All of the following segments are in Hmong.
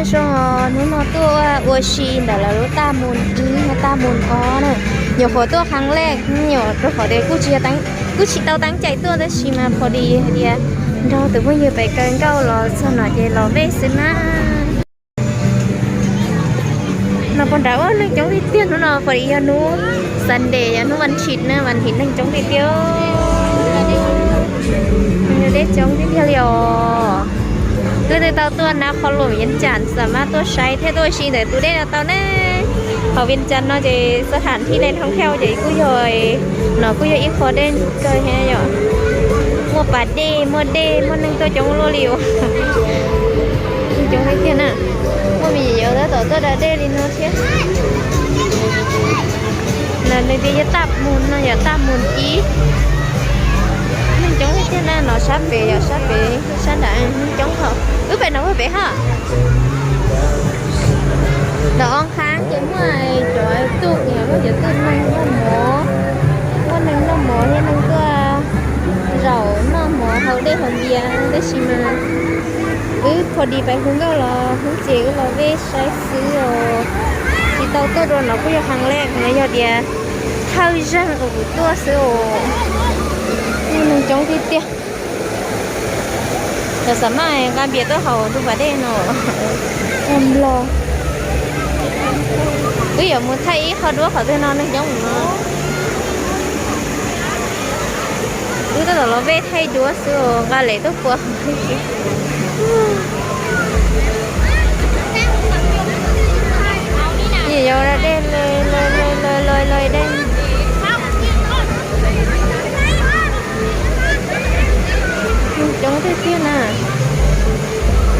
Zoo, hnub no tuaj ua si ntawm lawv lub taj mus ib, taj mus ob na. Nyuam qhuav tuaj qhov lej, nyuam rau qhov tias kuj tsis tau teeb cai tuaj tab sis mas pho dis hais tias nrog tus phooj ywg pem kaw nkauj los txog no ces los vej xwb na. No puag nrad ua neeg coob tiag tiag hnub no, pho dis yog hnub Sunday, yog hnub vas thiv na, vas thiv neeg coob tiag tiag. Neeg dej coob tiag tiag li os. Leej twg tau tuaj na qhov luam Vias Cas xam maj tuaj saib thiab tuaj ua si ntawm tus dej no tau ne. Hauv Vias Cas no ces xab tham thib neeg thoob thiaj ces kuj yog, no kuj yog ib qho dej kawg thiab yom. Muaj pas dej, muaj dej, muaj neeg tuaj coob luaj li os. Neeg coob tiag tiag na. Muaj me nyuam yaus tab tom tuaj da dej li no thiab. Nws tias yog taj mus no yog taj mus ib. Neeg coob tiag tiag na, no sab pem yog sab pem, sab nram neeg coob hos. Wb pem no wb pem hos. Los ob qhab ces muaj cov tuj, muaj cov tuj neeg noj mov, muaj neeg noj mov thiab neeg tuaj zaum noj mov haus dej haus npias tab sis mas wb pho dis pem hu nkauj los hnub ces wb los vej saib xwb os. Tsis tau tuaj dua no kuj yog heev li, no yog tias thawj zaug uas kuv tuaj xwb os. Neeg coob tiag tiag. Lawv xam maj nqa npias tuaj haus tus pas dej no. Ua nplog. Wb yuav mus thaij ib qho duab qhov twg no neeg coob no. Wb tab tom los vej thaij duab xwb os, nqa lem tuaj pua. Yog dej dej. Coob tiag tiag na.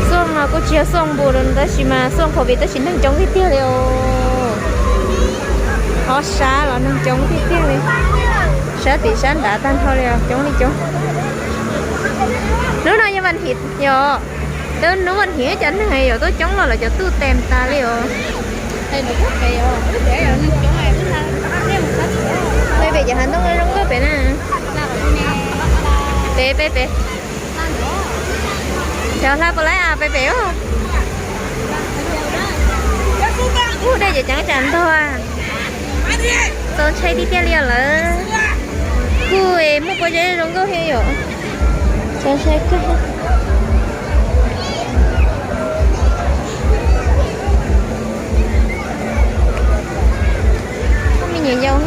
Xuaj mas kuj tsis yog xuaj npus tab sis mas xuaj covid tab sis neeg coob tiag tiag li os. Ob sab los neeg coob tiag tiag li. Sab tim sab nrad tag nrho li os, coob li coob. Hnub no yog vas thiv yom, hnub vas thiv cas neeg yuav tuaj coob los lawv cov tuj tes tas li os. Peb pem cov hav ntoo zoo nkauj pem na. Pem pem pem. Cov hla puas laib as, pem pem os. Ub, dej ceev ceev tsam ntog. Txaus ntshai tiag tiag li os lawm. Kuj muaj pob zeb zoo nkauj thiab yom. Txaus ntshai kawg. Me nyuam yaus,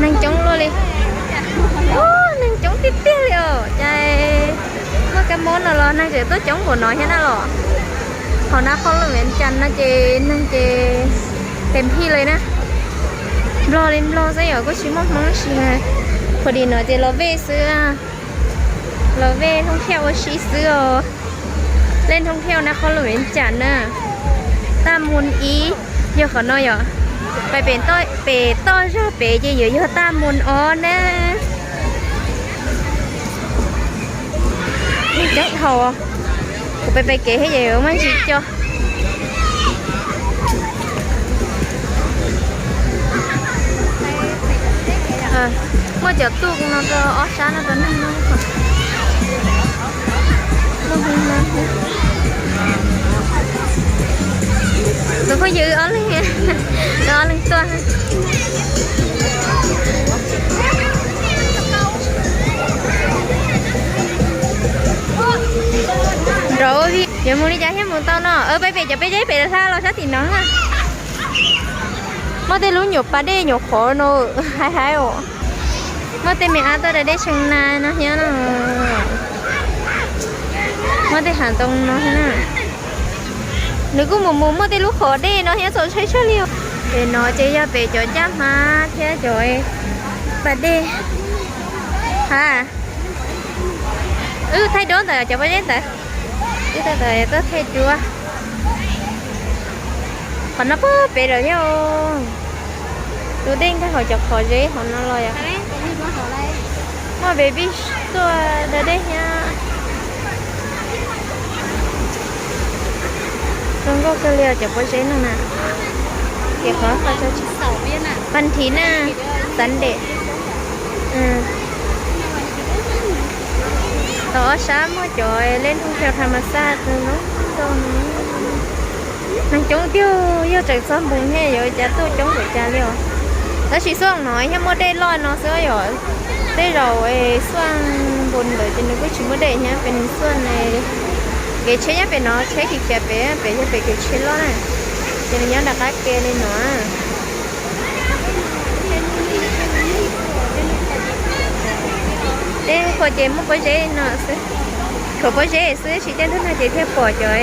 neeg coob luaj li. Ub, neeg coob tiag tiag li os. Cas muaj kab mob no los neeg tseem tuaj coob npaum no thiab na los. Hauv nab qhov lub Vias Cas no ces neeg ces tes phij li na. Nplog li nplog xwb yom, kuj tsis muaj Hmoob si na. Pha dis no ces los vej xwb, los vej thooj thiaj ua si xwb os. Leej thooj thiaj nab qhov lub Vias Cas na. Taj mus ib, yog qhov no yom. Pem, pem toj zog pem ces yuav yog taj mus ob na. Coob dhau, kuv pem pem kev thiab ces muaj ntsis co. Muaj cov tuj no rau ob sab no rau neeg noj. Tus phooj ywg ob leeg, ob leeg tuaj. Nrov ua vij, yuav mus li cas thiaj mus tau no? Peb pem cov peb zeb pem hla los sab tim no na. Muaj tej lub nyuam pas dej nyuam qhov no, haib haib os. Muaj tej me ab tuaj da dej tshee na no thiab no. Muaj tej hav ntoo no thiab na. Nws kuj mus mus muaj tej lub qhov dej no thiab, txaus ntshai tshaj li os. Pem no ces yog pem cov ncaj hmab thiab cov pas dej. Ha, wb thaij duab ntawm cov pob zeb ntawd. Wb thaij duab. Qhov no puag pem lawm thiab. Tus dej nkag hauv cov qhov zeb hauv no los yom. Muaj baby tuaj da dej thiab. Zoo nkauj kawg li os cov pob zeb no na. Ces qhov, vas thiv na, Sunday. Tau ob sab muaj cov le ntug xyaw tha ma xaj kawg no, neeg coob tiag, yog tseem txog npoo thiab yuav cas tuaj coob npaum cas li os. Tab sis xuaj no thiab muaj dej loj no xwb yom. Tej zaum xuaj npoo ntawd ces nws kuj tsis muaj dej thiab, pem xuaj kev tsheb nyob pem no, tsheb khiav khiav pem, pem yog pem kev tsheb loj na, ces nws nyob nram qab ke li no. Tej qhua ces muaj pob zeb no xwb, tshuav pob zeb xwb, tsis tej ntug no ces thiaj pom cov,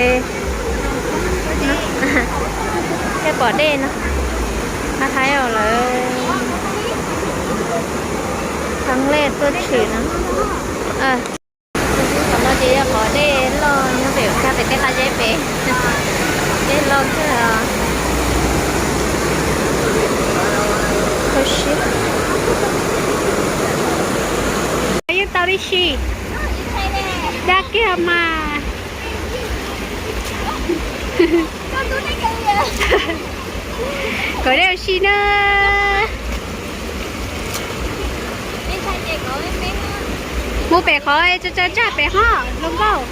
thiaj pom dej no. Hais hais os lawv txhaj le tuaj tshwm no. Qhov no ces yog qhov dej loj nyob pem, pem tej qab zeb pem, dej loj kawg. Yeej tau li si, dag kiag mas. Kom dej ua si na. Mus pem qhov tsa tsa tsaj pem ho zoo nkauj.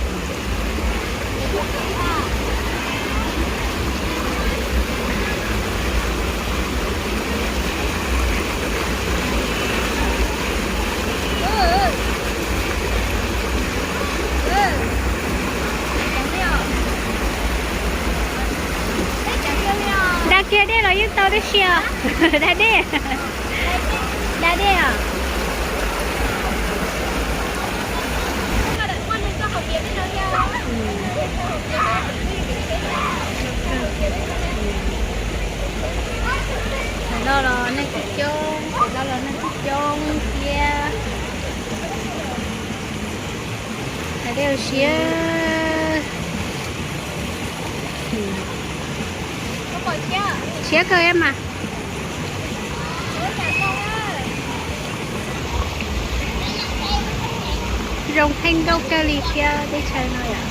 Dag kiag dej los yeej tau dej si os. Dag dej. Dag dej os. Tam no los neeg kuj coob, tam no los neeg kuj coob thiab. Hais dej ua siab. Siab kawg mas. Zoo heev nkauj kawg li thiab teb chaws no yom.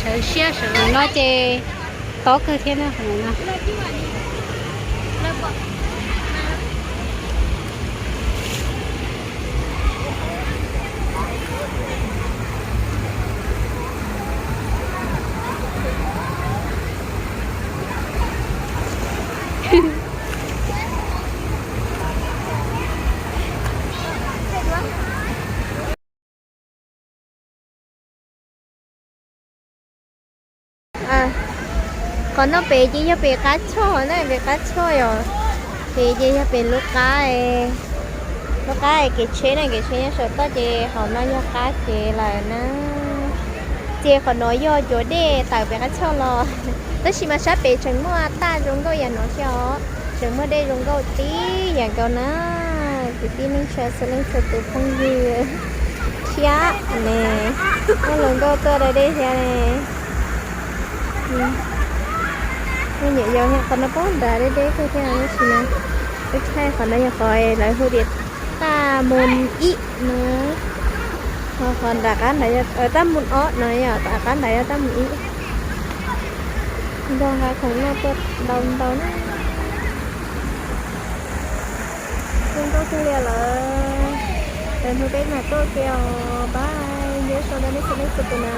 Sawv siab sawv no ces tob kawg thiab na qhov no. Qhov no pem ces yog pem qab choj na, pem qab choj yom. Pem ces yog pem lub qab, lub qab kev tsheb na, kev tsheb nyob saum toj ces hauv no yog qab kev lawm na. Ces qhov no yog cov dej tawm pem qab choj los, tab sis mas sab pem tseem muaj taj zoo nkauj yam no thiab os, tseem muaj dej zoo nkauj tib yam nkaus na. Kwv tij neej tsa txhua leej txhua tus phooj ywg thiab ne, muaj hluas nkauj tuaj da dej thiab ne. Muaj nyuam yaus thiab, qhov no poob nrad deb deb kawg thiab tab sis mas ib txhais qhov no yog qhov lawv hu tias taj mus ib no, qhov nram qab nrad, taj mus ob no yom, qab nrad yog taj mus ib. Nrog nqa khoom noj tuaj ntau ntau na. Zoo nkauj kawg li lawm. Lwm hnub peb mam tuaj ke os, bye, nyob zoo rau nej txhua leej txhua tus na.